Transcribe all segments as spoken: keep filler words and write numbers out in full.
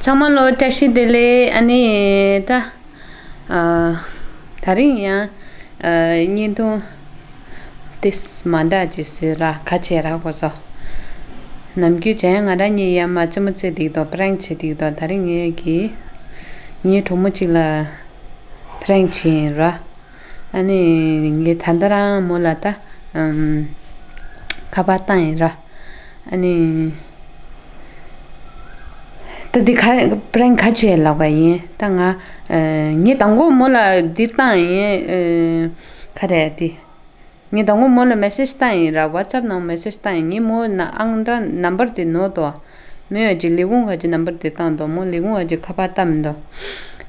ཚང་མ་ལོ་བཀྲ་ཤིས་བདེ་ལེགས། ཨ་ནི་ད་ཨ་ད་རིང་ཡང་ཨ་བརྙན་ཐུང་ཏིས་མ་འདྲ་ཅིག་བཟོས་ར་ཁ་ཆེ་ར་གོ་སོ། ནམ་རྒྱུན་གྱང་ང་རང་གཉིས་ཡ་མ་ཅི་མོ་ཙེ་འདུག་དོ་པྲེང་བྱེད་འདུག་དོ། ད་རིང་ངས་ཀྱི་ངའི་གྲོགས་མོ་གཅིག་ལ་པྲེང་བྱེད་ཡིན་ར། ཨ་ནི་ངས་ད་ལྟ་རང་མོ་ལ་ད་ཨམ་ཁ་པར་བཏང་ཡིན་ར། ཨ་ནི་ད་འདི་ཁ་པྲེང་ཁ་ཆེ་ལབ་པ་ཡིན། ད་ང་ཨ་ངས་དང་པོ་མོ་ལ་འདི་བཏང་ཡིན། ཨ་ཁ་རེད་འདི། ངས་དང་པོ་མོ་ལ་མེ་སེཇ་བཏང་ཡིན་ར། ཝ་ཙབ་ནང་མེ་སེཇ་བཏང་ཡིན། ངས་མོ་ན་ཨང་འདྲ་ནམ་བར་དེ་ནོར་ཏོ། མོས་ཡ་ཅིག་ལས་ཁུངས་ཁ་ཅིག་ནམ་བར་དེ་བཏང་འདུག་མོ་ལས་ཁུངས་ཁ་ཅིག་ཁ་པར་བཏང་མི་འདུག་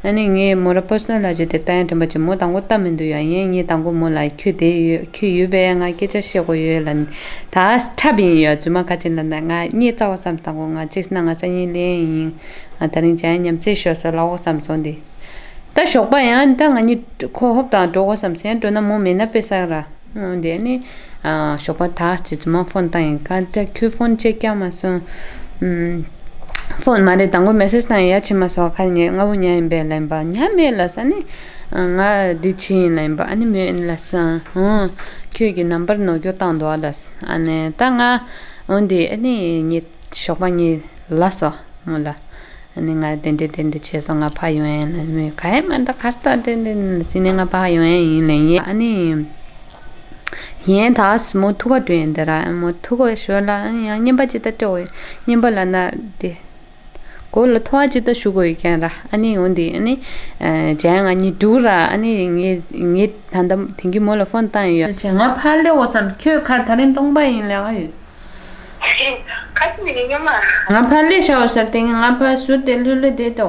ཨ་ནི་ངས་མོ་ར་པར་སོ་ནལ་ལ་ཅིག་དེ་བཏང་ཡ་དྲན་པ་ཅིག་མོ་དང་པོ་བཏང་མི་འདུག་ཡ། ཡིན་ངས་དང་པོ་མོ་ལ་ཁྱོད་དེ་ཡོད་ཁྱོད་ཡོད་པས་ང་སྐད་ཆ་བཤད་དགོས་ཡོད་ལ། ད་འཁྲབ་ཡིན་ཡོད་རྫུན་མ་ཁ་ཅིག་ལ་ན་ང་རྙེད་རྩ་བ་བསམ་དང་པོ་ང་ཅིག་ན་ང་ས་ཉིན་ལེན་ཡིན། ང་ད་རིང་ཅང་ཉམས་ཚོད་ཤོར་ས་ལ་འོ་བསམ་སོང་དེ། ད་ཞོགས་པ་ཡང་ད་ང་གཉིས་ཁོ་ཧོབ་དང་འགྲོ་དགོས་བསམ་སེམས་འགྲོ་ན་མོ་མེད་ན་དཔེ་བསགས་ར། འོ་དེ་ནི་ཞོགས་པ་ད་ཅི་ཙི་མ་ཕོན་བཏང་ཡིན་ག་ད་ཁྱོད་ཕོན་ཅེག་རྒྱག་མ་སོང་། ཕོན་མ་རེད་དང་པོ་མེ་སེཇ་བཏང་ཡ་ཕྱི་མ་སོགས་ཁ་ཉེ་ང་བུ་ཉ་ཡིན་པས་ལན་པ་ཉ་མེད་ལ་ས་ནི་ང་འདི་ཕྱི་ཡིན་ལན་པ་ཨ་ནི་མོས་ཨ་ནི་ལ་ས་ཧོ་ཁྱོད་ཀྱི་ནམ་བར་ནོར་སྐྱོ་བཏང་འདུག་ཨ་ལ་ས་ཨ་ནི་ད་ང་འོ་དེ་ཨ་ནི་ཉི་ཞོགས་པ་ཉི་ལ་སོ་མོ་ལ། ཨ་ནི་ང་དེ་འདྲས་དེ་འདྲས་བྱས་སོང་ང་ཕ་ཡོང་ཡན་ལ་མི་ག་ཡེ་མ་འདུག་གར་ལྟ་དེ་འདྲས་ཟིན་ནས་ང་ཕ་ཡོང་ཡན་ཡིན་ལེ་ཡིན། ཨ་ནི་ཡན་ད་མོ་ཐུག་ག་འགྲོ་ཡན་དེ་ར་མོ་ཐུག་ག་ཞོར་ལ་ཨ་ནི་ཡང་རྔན་པ་ཅིག་ད་སྤྲད་འོ་རྔན་པ་ལ་ན་དེ་གོ་ལ་ཐོ་བ་ཅིག་ད་ཞུ་དགོས་ཡོད་ཁན་ར། ཨ་ནི་འོ་འདི་ཨ་ནི་ཇ་ཡང་ང་གཉིས་འདུག་ར། ཨ་ནི་ངས་ངས་ད་ལྟ་དེང་གི་མོ་ལ་ཕོན་བཏང་ཡོད། ང་ཕ་ལེ་འོ་སམ་ཁྱོད་ཁ་ད་རིང་སྟོང་པ་ཡིན་ལེ་ཨ་ཡོད། ཁ་ཅིག་ནི་ཉོ་མ། ང་ཕ་ལེ་ཤ་བ་ཟེར་ཏེ་ང་ཕ་ཟུར་ཏེ་ལྷོད་ལྷོད་བསྡད་དོ།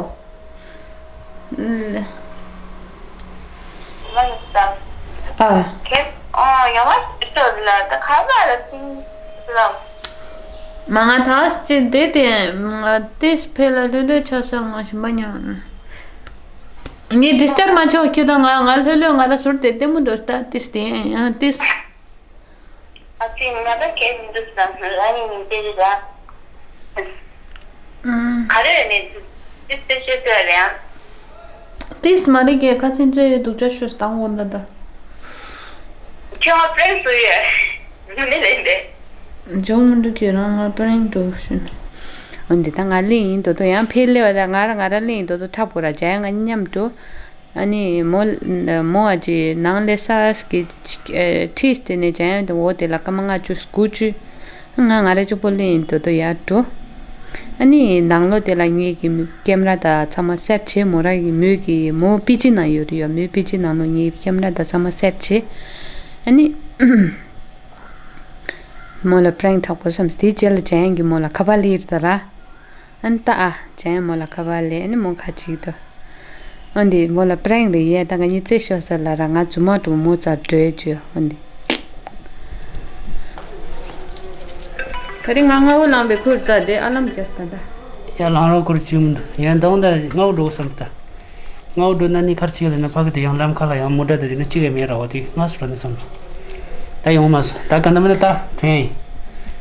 ཨ། ཁེ་ཨོ་ཡོང་བ་ཅིག་ལ་ད་ཁ་ལ་ལ་ཅིང་ལ། མ་ང་ད་ཅི་བསྡད་དེ་ང་ཏེ་ཕེ་ལ་ལྷོད་ལྷོད་ཆ་ས་ང་ཞིམ་པ་ཉོ། ངས་ཌིས་ཊར་མ་ཆོག་ཁྱོད་དང་ང་ང་ལྷོད་ལྷོད་ང་ལ་ཟུར་ཏེ་ལྟད་མོ་འགྲོ་ད་ཏེ་སྟེ་ཡང་ཏེ། ཨ་ཙི་ང་ད་གལ་མི་འདུག་ཟེར་ལ་ནི་མི་དེ་རེད་ད། ཨང་། ག་རེ་ནི་ཏིས་ཏེ་ཤེས་ཏེ་རེད་ཨང་། ཏིས་མ་རེད་གས་ཁ་ཆེན་ཚོས་སྡུག་ཅག་ཤོས་དང་འོ་ད་ད། ཁྱོད་ང་པྲེང་སུ་ཡོད། མི་ནི་ལེན་པས། ཇོ་མི་འདུག་ཁྱོད་རང་ང་པྲེང་འགྲོ་ཤུན། འོན་ཏེ་ད་ང་ལེན་ཡིན་དོ་དོ་ཡང་ཕེ་ལེ་བ་ད་ང་ར་ང་ར་ལེན་ཡིན་དོ་དོ་འཁྲབ་དགོས་ར་ཇ་ཡང་ང་མཉམ་འགྲོ། ཨ་ནི་མོ་མོ་ཨ་ཅེ་ནང་ལས་ས་གི་ཁྲིས་དེ་ནས་ཇ་ཡང་དེ་འོ་དེ་ལ་སྐར་མ་ལྔ་བཅུ་དགུ་བཅུ། ང་ང་རེ་གཅིག་པོ་ལེན་ཡིན་དོ་དོ་ཡར་འགྲོ། ཨ་ནི་ནང་ལོ་དེ་ལ་ངེད་ཀྱི་ཀེམ་ར་དང་ཚང་མ་སེཊ་བྱེད་མོ་ར་གི་མོས་ཀྱི་མོ་པི་ཅི་ནང་ཡོད་རེད་ཡོད་མོས་པི་ཅི་ནང་ལོ་ངེད་ཀེམ་ར་དང་ཚང་མ་སེཊ་བྱེད། ཨ་ནི་མོ་ལ་པྲེང་འཁྲབ་དགོས་བསམ་དེའི་རྗེས་ལ་ཇ་ཡང་གི་མོ་ལ་ཁ་པར་ལེན་ཡིན་ད་ར། ཨ་ནི་ད་ཨ་ཇ་ཡང་མོ་ལ་ཁ་པར་ལེན་ཨ་ནི་མོ་ཁ་ཅིག་དོ། ཨོ་འདི་མོ་ལ་པྲེང་རེད་ཡས་ད་ང་གཉིས་རྩེད་ཤོག་ཟེར་ལ་ར་ང་རྫུན་མ་འགྲོ་མོ་རྩར་འགྲོ་ཡས་བཅོས་ཨོ་འདི། ད་རེས་ང་སྔ་བོ་ལངས་པའི་ཁུར་ད་དེ་ཨ་ལམ་རྒྱས་ད་ད། ཡ་ལང་རོགས་ཁུར་ཅིག་མི་འདུག་ཡ་འདང་ད་སྔ་བོ་འགྲོ་བསམ་ད། སྔ་བོ་འགྲོ་ན་ནི་ཁར་ཅིག་ལ་ན་ཕ་གི་དེ་ཡང་ལམ་ཁ་ལ་ཡང་མོ་ཊ་དེ་དེ་ནི་གཅིག་ཡང་མེད་ར་བ་དེ་ང་སུ་ར་ནི་བསམ་སོང་། ད་ཡོང་མ་སོང་ད་ག་འདྲ་མི་འདྲ་ད་ཐོན་ཡིན།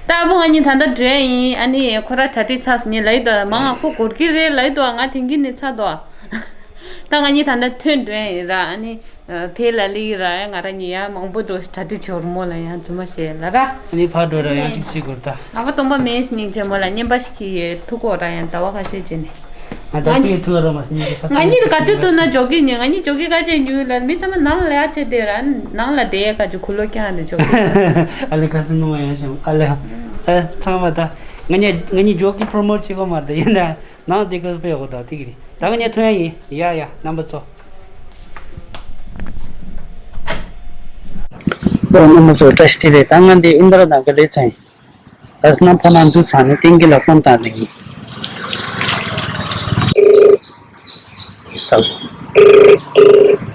ད་ཨ་བུ་ང་གཉིས་ད་ལྟ་འགྲོ་ཡ་ཡིན་ཨ་ནི་ཁོ་ར་གྲ་སྒྲིག་ཚར་སོང་ངས་ལབ་ཡི་འདུག་མ་ང་ཁོ་སྒོར་གི་རེད་ལབ་ཡི་འདུག་ང་དེང་གི་ནི་ཚར་འདུག་ད་ང་གཉིས་ད་ལྟ་ཐོན་འགྲོ་ཡ་ཡིན་ར་ཨ་ནི་ཕེ་ལ་ལི་ར་ང་ར་གཉིས་ཡ་མང་པོ་འགྲོ་གྲ་སྒྲིག་བྱོར་མོ་ལ་ཡང་རྫུན་མ་བཤད་ལ་ར། ཨ་ནི་ཕར་འགྲོ་ར་ཡང་གཅིག་གཅིག་སྒོར་ད། ཨ་བ་སྟོང་པ་མེད་སྙིང་རྗེ་མོ་ལ་བརྙན་པ་ཞིག་གི་ཐུག་གོ་ར་ཡང་ཟླ་བ་ཁ་ཤས་རྗེས་ནས། ང་ད་ཅི་ཐུག་ར་མ་སྙིང་རྗེ་ཁ། ང་གཉིས་ག་དུས་ཐུག་ན་འཇོག་གི་ཉེ་ང་གཉིས་འཇོག་གི་ག་ཅེ་འཇུ་ལ་མི་ཚང་མ་ནང་ལ་ཡ་ཆེ་དེ་ར་ནང་ལ་དེ་ཡ་ག་ཅུ་ཁུ་ལོ་ཀྱང་དེ་འཇོག་གི། ཨ་ལེ་ཁ་སི་ནུ་མ་ཡང་ཞིམ་ཨ་ལེ། ཨ་ཚང་མ་ད་ང་གཉིས་ང་གཉིས་འཇོག་གི་པྲོ་མོ་ཊི་བྱེད་གོ་མ་རེད་ཡིན་ན་ནང་དེ་ག་པེ་ཡོད་གོ་ད་དེ་གི་རེད་ད་ང་གཉིས་ཐུག་ཡ་ཡིན་ཡ་ཡ་རྣམ་པ་ཚོ། ཨོ་རྣམ་པ་ཚོ་བཀྲ་ཤིས་བདེ་ལེགས་ད་ང་འདི་ཨིན་དར་དང་ག་ལེ་ཚན་ཡིན། ད་སྣ་ཕོ་ནང་འཛུལ་ཚར་ནས་ཏིང་གི་ལ་ཕོན་བཏང་ནས་ཡིན།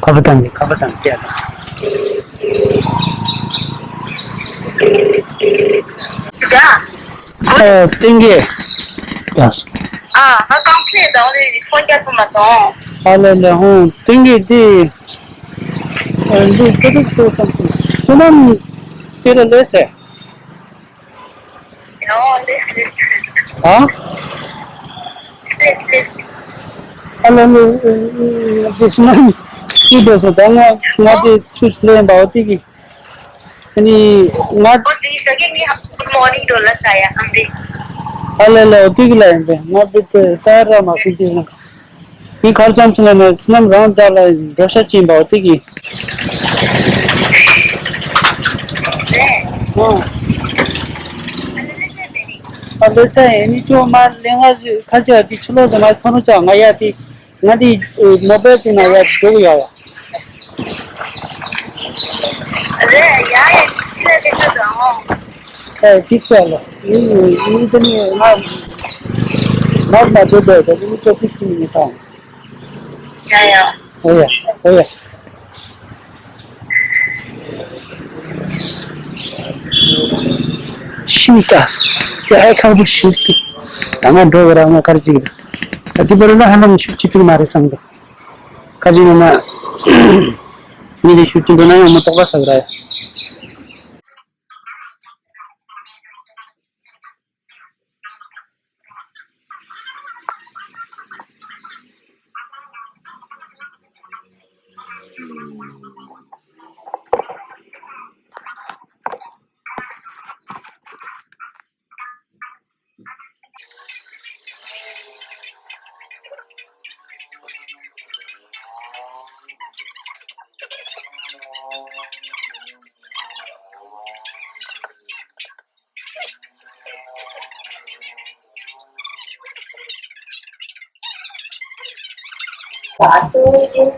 ཁ་པར་བཏང་གི་ཁ་པར་བཏང་གི་ཡ། ཨ་ཏིང་གི། ཡ། ཨ་ང་ཀམ་པི་ལེན་ད་འོ་རེ་ཕོན་རྒྱག་ཐུབ་མ་སོང་། ཨ་ལེ་ལེ་ཧོང་ཏིང་གི་འདི། ཨ་འདི་ཁ་ཐུག་ཚོ་ཙམ་ཁོ་ནམ་དེ་ལ་ལས་ཟེར། ཨ། ཨ་ལ་ལ། དེ་སུ་ན་ཅི་འདྲ་སོང་། ད་ང་ང་དེ་ཚུར་ལེན་པའོ་དེ་གི། ཨ་ནི་ང་ཨ་ལ་ལ་དེ་གི་ལ་ཡིན་པས། ང་དེ་དེ་ས་ར་མ་སུ་དེ་ན། ངའི་ཁར་ཙམ་ཚུན་ལ་ནས་ནམ་རང་འདྲ་ལ་འགྲོ་ཤ་ཅིན་པའོ་དེ་གི། ཨ་ལེ་ཚ་ཡེ་ནི་ཅོ་མ་ལེ་ང་ཁ་ཅ་དེ་ཆུ་ལོ་ཟེ་མ་ཐོ་ནུ་ཅ་ང་ཡ་དེ་ང་དེ་མོ་བེལ་དེ་ན་ཡ་འགྲོ་གི་ཡ་ཡ། རེད་ཡ་ཡ་ཁྱི་ལ་དེ་ཚོ་དང་ཨོ། ཨེ་ཅི་ཚ་ལ་ཡིན་ཡིན་དེ་ནི་ང་མར་མ་འགྲོ་འདོད་དེ་ནི་ཅོ་ཏི་ཅི་ནི་ཐང་། ཡ་ཡ། ཨོ་ཡ་ཨོ་ཡ། ཤི་ཀ་ཡ་ཨེ་ཁག་པོ་ཤི་ཀི། ད་ང་འགྲོ་གི་ར་ང་ཁར་ཅིག་ད་དེ་པར་ན་ཧ་ལམ་ཤུ་ཅི་ཐུག་མ་རེད་བསམ་གི། ཁ་ཅིག་ན་ན་ནི་དེ་ཤུ་ཅི་འགྲོ་ན་ཡང་མ་གཏོགས་པ་ས་གི་ར་ཡ།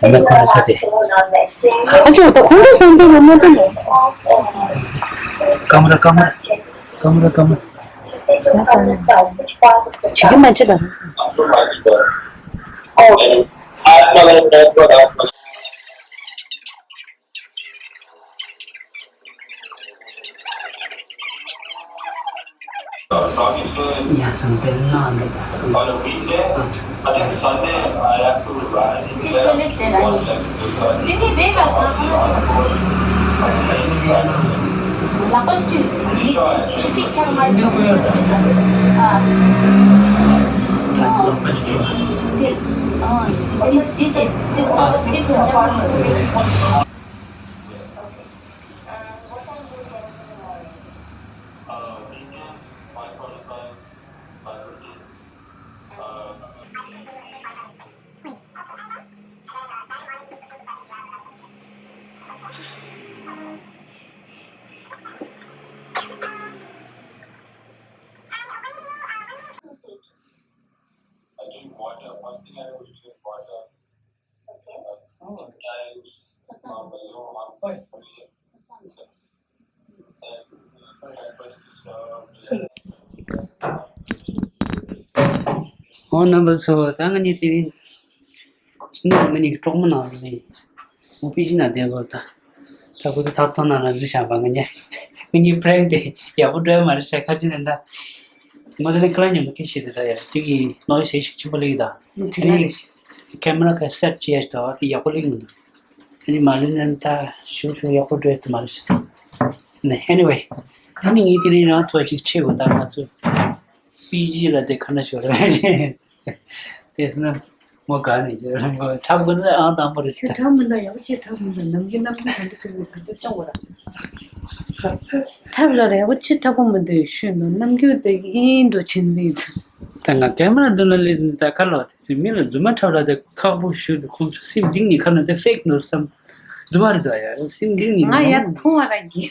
ཨ་མ་ཁོ་ན་ས་དེ། ཨ་ཅོ་ད་ཁོང་ཁྲོ་སང་སང་ལ་མ་ཏན་ནོ། ཀ་མ་ར་ཀ་མ་ར་ཀ་མ་ར་ཀ་མ་ར། བྱེད་ཀྱི་མ་བྱེད་དང་། ཨོ་རྣམ་པ་ཚོ། ད་ང་གཉིས་དེ་རིང་ཕྱི་ནང་ང་གཉིས་ཀྱི་གྲོགས་མོ་ནང་ལ་ཡིན། ཨོ་པི་ཇི་ན་བསྡད་ཡོད་ད། ད་ཁོ་ཚོ་ཐབ་ཐང་ནང་ལ་འཛུལ་བཞག་པ། ང་གཉིས་ང་གཉིས་པྲེང་དེ་ཡག་པོ་འགྲོ་ཡ་མ་རེད་ཤག་ཁ་ཅིག་ནས་ད་མོ་དེ་ནས་ཁ་ལག་མཉམ་དུ་ཁྱེར་ཤེས་དེ། ད་ཡ་དེ་གི་ནོ་ཡིས་ཤིག་ཆེན་པོ་སླེབས་ཀྱི་ད། ཁེ་མ་ར་ག་སེ་ཊི་བྱས་ཡ་ཞིག་ད་བ་དེ་ཡག་པོ་སླེབས་མི་འདུག་ཨ་ནི་མ་རེད་ན་ད་ཞུ་ཞུ་ཡག་པོ་འགྲོ་ཡ་དེ་མ་རེད་ཤག་ནས་ཨེ་ནི་ཝེ། ཨ་ནི་ངས་དེ་རིང་རང་ཚོ་ཅིག་ཆེ་བོ་ད་ང་ཚོ་པི་ཇི་ལ་དེ་ཁ་ན་ཞོར་རེད། དེས་ན་མོ་ག་ནས་ཁྲབ་དགོས་ན་ཨང་དང་པོ་རེད་ཁྱོད་ད། ཁྲབ་མི་འདུག་ཡག་པོ་ཆེ་ཁྲབ་མི་འདུག་ནམ་རྒྱུན་ནམ་རྒྱུན་ག་འདྲ་ཐུབ་ཡོད་ག་འདྲ་གཏོང་བ་ར། ཁྲབ་ལ་ར་ཡག་པོ་ཆེ་ཁྲབ་པོ་མི་འདུག་ཤོད་ནོ་ནམ་རྒྱུན་དེ་ཨིན་འགྲོ་ཆེན་ལི། ད་ང་ཀེ་མ་ར་འདུག་ན་ལི་ད་ཁ་ལོ་དེ་མི་ལ་རྫུན་མ་ཁྲབ་ལ་དེ་ཁག་པོ་ཞུ་དུ་ཁོང་ཚོ་སེམས་གཏིང་ནས་ཁ་ན་དེ་ཕེག་ནོ་བསམ། རྫུན་མ་རེད་དོ་ཡ་སེམས་གཏིང་ནས་ང་ཡར་མཐོང་བ་ར་གི།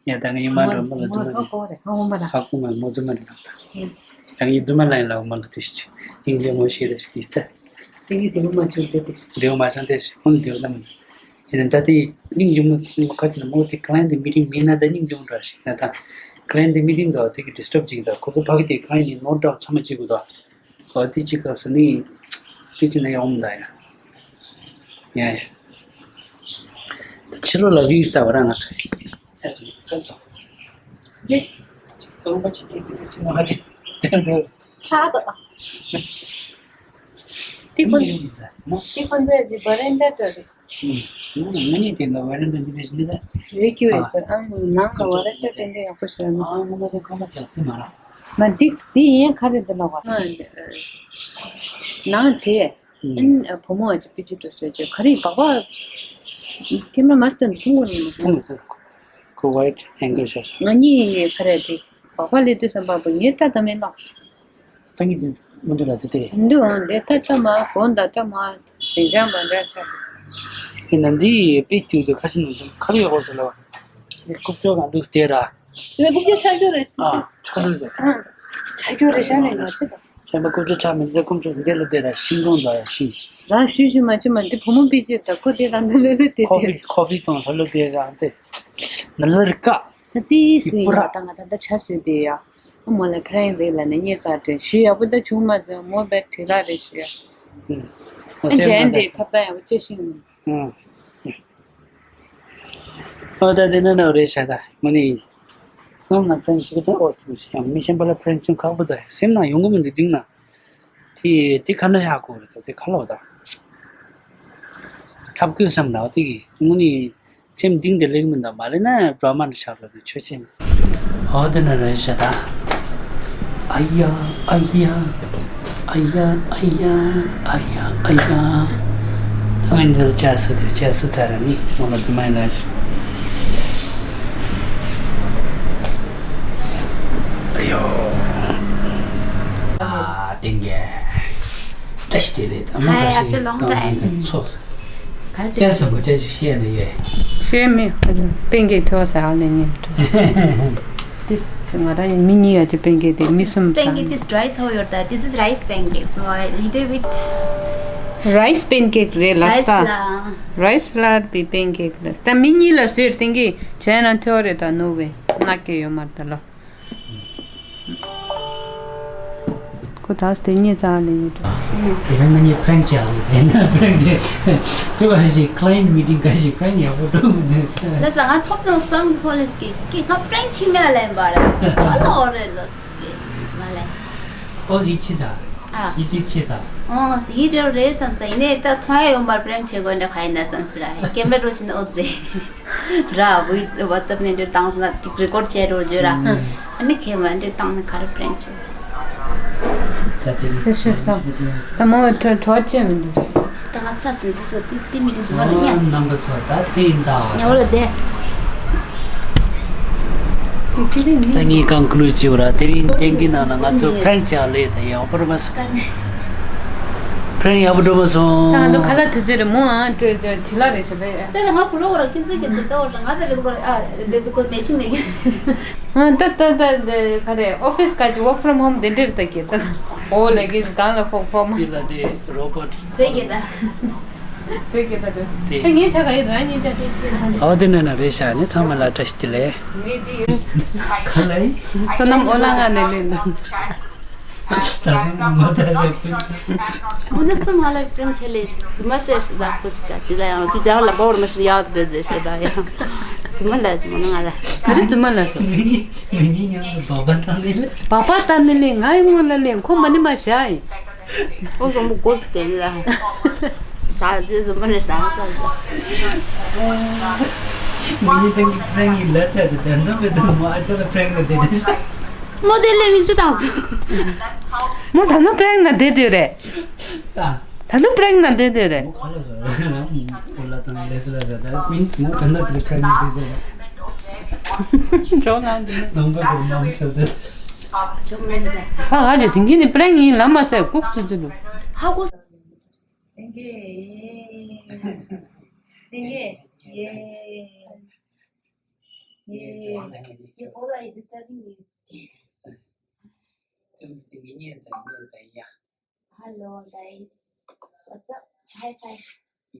ཡ་ད་ངའི་མ་འགྲོ་མོ་ལ་རྫུན་མ་རེད། ཧ་གོ་མ་མོ་རྫུན་མ་རེད་ལབ་ད། ད་ངའི་རྫུན་མ་ལ་ཡིན་ལབ་མ་ལ་དེ་ཞིག་སྙིང་རྗེ་མོ་ཞིག་རེད་ཞིག་ད། དེ་ངའི་དེ་མོ་མ་བྱུང་དེ་དེ་ཞིག་དེ་མོ་མ་བྱུང་དེ་ཞིག་ཁོང་དེ་མོ་ལ་མི། ཡིན་ད་དེ་སྙིང་རྗེ་མོ་ཁ་ཅིག་ལ་མོ་དེ་client་meeting་མིན་ན་ད་སྙིང་རྗེ་མོ་འདྲ་ཞིག་ན་ད། client་meeting་དང་དེ་གི་disturb་ཅིག་ད་ཁོ་ཚོ་ཕ་གི་དེ་client་ནི་ནོར་འདྲ་ཚང་མ་བྱེད་དགོས་ད། ཨོ་དེ་ཅི་སྐབས་སུ་ནི་དེ་ཅི་ན་ཡོང་མི་ད་ཡ། ཡ་ཡ། ཕྱི་ལོགས་ལ་བིའུ་ལྟ་བ་ར་ང་ཚོ་ཡ། ཁྱག་ཏོ། དེ་ཁོ་དེ་ཁོ་ཚོས་ཅི་veranda་ཏོ་རེད། ང་ནི་དེ་ལ་veranda་འདི་འདྲ་ཞིག་འདི་ད། ཡོད་ཀྱི་ཡོད་ཟེར། ཨ་ནང་ལ་veranda་དེ་འདྲ་ཡག་པོ་ཞིག་ཨ་ནི་ང་ཚོ་ཁང་པ་རྒྱག་ཐུབ་མ་ར། མ་འདི་འདི་ཡན་ག་རེ་འདི་ལོག་ག་ནང་བྱས། ཨིན་བུ་མོ་ཅིག་པི་ཅི་འགྲོ་སོད་ཅིག་ག་རེ་སྦག་སྦག་ཁེམ་ར་མ་སྟོན་ཐུང་གོ་ནི་མ་ཐུང་གོ་ཝའིད་ཨེང་གལ་ཤ་ཤ། ང་གཉིས་ག་རེ་འདི་སྦག་སྦག་ལས་དུས་སམ་པ་བུ་ངའི་ཏ་ཏ་མེ་ལོག་ཏང་གི་འདི་མི་འདུག་ལ་དེ་དེ། འདུག་འདི་ཏ་ཏ་མ་གོ་ད་ཏ་མ་ཟིང་ཅང་མ་འདྲ་ཆགས། ཡིན་ན་འདི་པི་ཏུ་དུ་ཁ་ཤི་ནང་དུ་ཁ་རི་ཡོད་གོ་ཟེར་ལ་བ། འདི་རྐུབ་ཀྱོག་གང་འདུག་དེ་ར། ལས་རྐུབ་ཀྱོག་ཆགས་ཀྱོག་རེད། ཨ་ཆགས་ལ་རེད། ཆགས་ཀྱོག་རེད་ཤ་ནས་ང་ཚོ་ད། གཞན་པ་རྐུབ་ཀྱོག་ཆགས་མི་འདུག་རྐུབ་ཀྱོག་འདི་ལ་དེ་ར་ཤིང་སྡོང་འདྲ་ཡ་ཤིང་། རང་ཤུ་ཤུ་མ་ཅི་མ་འདི་བུ་མོ་པི་ཅི་ད་ཁོ་དེ་རང་འདི་ལ་ལ་དེ་ཁོ་དེ། ཕི་ཁོ་ཕི་དང་ལྷ་ལོ་དེ་ར་དེ། ན་ལ་རི་ཀ། ད་ཏི་སི་ཡིན་པ་ད་ང་ད་ད་ཆ་སྲིད་དེ་ཡ། ཨ་མོ་ལ་ཕྲན་རེད་ལ་ནས་ཉེ་ཚ་དྲན་ཞུ་ཡག་པོ་ད་བྱུང་མ་ཟེར་མོ་བེད་དྲི་ར་རེད་ཞུ་ཡ། ཨ་ཇན་དེ་ཁ་པ་ཡག་པོ་ཅེ་ཤིང་། ཨོ་ད་དེ་ན་ན་རེད་ཤ་ད་མོ་ནི། སོང་ན་ཕྲན་ཞིག་ད་ཨོ་སུ་ཞིག་ཡང་མི་གཞན་པ་ལ་ཕྲན་ཆུང་ཁག་པོ་ད་སེམས་ནང་ཡོང་གི་མི་འདུག་སྡིག་ན། དེ་དེ་ཁ་ན་ཤ་ཁོ་རེད་ད་དེ་ཁ་ལོ་ད། ཁྲབ་ཀུན་བསམ་ལ་དེ་གི་མོ་ནི། སེམས་གཏིང་དེ་ལེགས་མིན་དང་མ་ལེགས་ན་བྲོ་མ་ནི་ཤར་རོ་དེ་ཆོས་ཅན། ཨོ་དེ་ན་རེ་ཤ་ད། ཨ་ཡ་ཨ་ཡ་ཨ་ཡ་ཨ་ཡ་ཨ་ཡ་ཨ་ཡ། ད་ང་འདི་ལ་ཅག་སུ་དེ་ཅག་སུ་ཚ་ར་ནི་མོ་ལ་དུ་མ་ཡིན་ན་ཤི། ཨ་ཡོ། ཨ་ཏིང་གེ། བཀྲ་ཤིས་བདེ་ལེགས། ཨ་མ། Hi, བཀྲ་ཤིས། after long time. ཚོ། ག་རེ། ཡ་སོ་མོ་ཅ་ཅི་བཤད་ནི་ཡོད། བཤད་མེད། པན་ཀེག་ཐོག་ཟ་ལ་ཉན། This ང་རང་མི་གཉིས་ཡ་ཅི་པན་ཀེག་དེ་མི་གསུམ་ཟ། Pancake, this dry sourdough. This is rice pancake, so a little bit. Rice pancake རེད་ལ། Rice flour. Rice flour པའི་པན་ཀེག་ལ། ད་མི་གཉིས་ལ་ཟེར་ཏིང་གེ་བྱས་ན་ཐོག་རེད་ད་ནོ་བེ་ནག་གི་ཡོད་མ་རེད་ད་ལ། ཁོ་ད་དེ་ཉིད་རྩ་ལས་ཡོད་འགྲོ། དེ་རིང་ང་གཉིས་ཕྲན་ཅིག་ལས་དེ་ན་ཕྲན་དེ་ཁྱོད་ཀ་ཞིག་client meeting་ཀ་ཞིག་ཕྲན་ཡག་པོ་འགྲོ་མི་འདུག་ལ་ས་ང་ཐོབ་ཐང་བསམ་གི་ཁོ་ལས་ཀི་ཀི་ང་ཕྲན་ཆི་མེད་ལས་པ་རེད། ཨ་ལ་འོ་རེད་ལ་ཀི་མ་ལས། ཨོ་ཟི་ཆི་ས། ཨ་ཡི་ཏི་ཆི་ས། ཨོ་ཟི་རེད་རེད་བསམ་ས་ཡིན་ནའི་ད་མཐོང་ཡ་ཡོང་པར་ཕྲན་ཆེ་གོ་འདྲ་ཁ་ཡིན་ན་བསམ་སི་ར་ཀེམ་ར་འགྲོ་ཕྱིན་ཨོ་ཟི་རེད། ར་བོ་ཡི་WhatsApp་ནས་འདྲ་བཏང་ན་ཏིག་རི་ཀོར་བྱས་རོ་བརྗོད་ར། ཨ་ནི་ཁེ་མ་འདྲ་བཏང་ན་ག་རེ་ཕྲན་ཆེ། ད་དེ་རིང་དེ་ཤེས་སོང་། ད་མོ་ཐོ་ཐོ་ཅེ་མི་འདུག་ད་ང་ཚ་སྲིན་འདི་ས་ཏི་ཏི་མི་འདྲ་འཛུལ་བ་ལ་ཉ། རྣམ་པ་ཚོ་ད་ཏི་ཡིན་ད་བ། ཉ་བ་ལ་བསྡད། ད་ངས་གང་ཀླུ་ཅེ་བ་ར་དེ་རིང་ཏེང་གི་ནང་ན་ང་ཚོ་ཕྲན་ཆ་ལས་ད་ཡག་པོ་ར་མ་སོང་། ཕྲན་ཡག་པོ་འགྲོ་མ་སོང་། ད་ང་ཚོ་ཁ་ལག་དེ་ཚོ་རེ་མོ་ཨ་ཏྲེ་ཏྲེ་ལ་རེ་ཞུ་བས། ད་ང་ཀླུ་བ་ར་ཁྱིམ་ཚེས་ཀྱི་ཚེ་ད་བ་ར་ང་ད་བེད་གོ་ར་ཨ་བེད་གོ་མེ་ཆིང་མེ་གི། ཨ་ད་ད་ད་ག་རེ་ཨོ་ཕིས་ག་ཅི་work from home་དེ་འདྲེར་ད་གི་ད་ད་ཨོ་ལ་གི་གང་ལ་ཕོག་ཕོག་མ། དེ་ལ་དེ་རོ་པོཊ། བོད་ཀྱི་ད། བོད་ཀྱི་ད་དུ་དེ། ད་ངས་ཆ་ག་ཡི་རང་ཉིད་ཅག་དེ་ཨོ་དེ་ན་ན་རེ་ཤ་ནི་ཚང་མ་ལ་བཀྲ་ཤིས་བདེ་ལེགས། ངས་དེ་ཡོད། ག་ལ་ཡི། བསོད་ནམས་ཨོ་ལ་ང་ནས་ལེན་ད། ད་ང་ཚ་ཞིག་ཁོ་ནི་སུ་ང་ལ་ཕྲན་ཆེ་ལེ་རྫུན་མ་བཤད་ཤི་ད་ཁོ་ཞིག་ད་དེ་ད་ཡང་ཅི་ཅག་ལ་བོར་མ་ཤི་ཡག་དེ་རེད་དེ་ཤི་ད་ཡང་རྫུན་མ་ལ་རྫུན་མ་ང་ལ་ག་རེ་རྫུན་མ་ལ་སོ། མི་ནི་མི་ནི་ཉམས་ལ་བག་པ་བཏང་ནི་ལེ། བག་པ་བཏང་ནི་ལེ་ང་ཡི་སྔོན་ལ་ལེ་ཁོ་མ་ནི་མ་བཞག་ཡིན། ཨོ་བཟང་པོ་གོ་སི་ཀེ་ལ། ཟ་དེ་བཟང་པོ་རེད་ཟ་ཟ་ཟ། མི་ནི་ཏང་གི་ཕྲན་ཡིན་ལ་ཚ་དེ་ད་འདོད་མི་འདུག་མོ་ཨ་ཅག་ལ་ཕྲན་ལ་དེ་དེ་ཟ། མོ་དེ་ལས་མིག་ཆུ་བཏང་སོང་། མོ་ད་ནུ་པྲེང་ན་བསྡད་དུས་རེད། ཨ། ད་ནུ་པྲེང་ན་བསྡད་དུས་རེད། མོ་ག་ལ་ཟེར་ར་ན་མོ་ལ་དང་ལས་སུ་ལ་ཟེར་ད་མིན་མོ་ད་ནུ་པྲེང་ན་བསྡད་དུས་རེད། ཇོ་ལ་འདི་ནང་པ་གོ་མ་མོ་ཟེར་ད། ཇོ་མ་རེད་ད། ཧ་ཧ་ཇེ་དེང་གི་ནི་པྲེང་ཡིན་ལ་མ་ཟེར་ལྐུགས་ཙི་ཙི་འདུག་ཧ་གོ། དེང་གི་དེང་གི་ཡེ་ཡེ་ཡེ་ཡེ་ཡེ་ཡེ། Hello, guys. What's up? Hi, hi.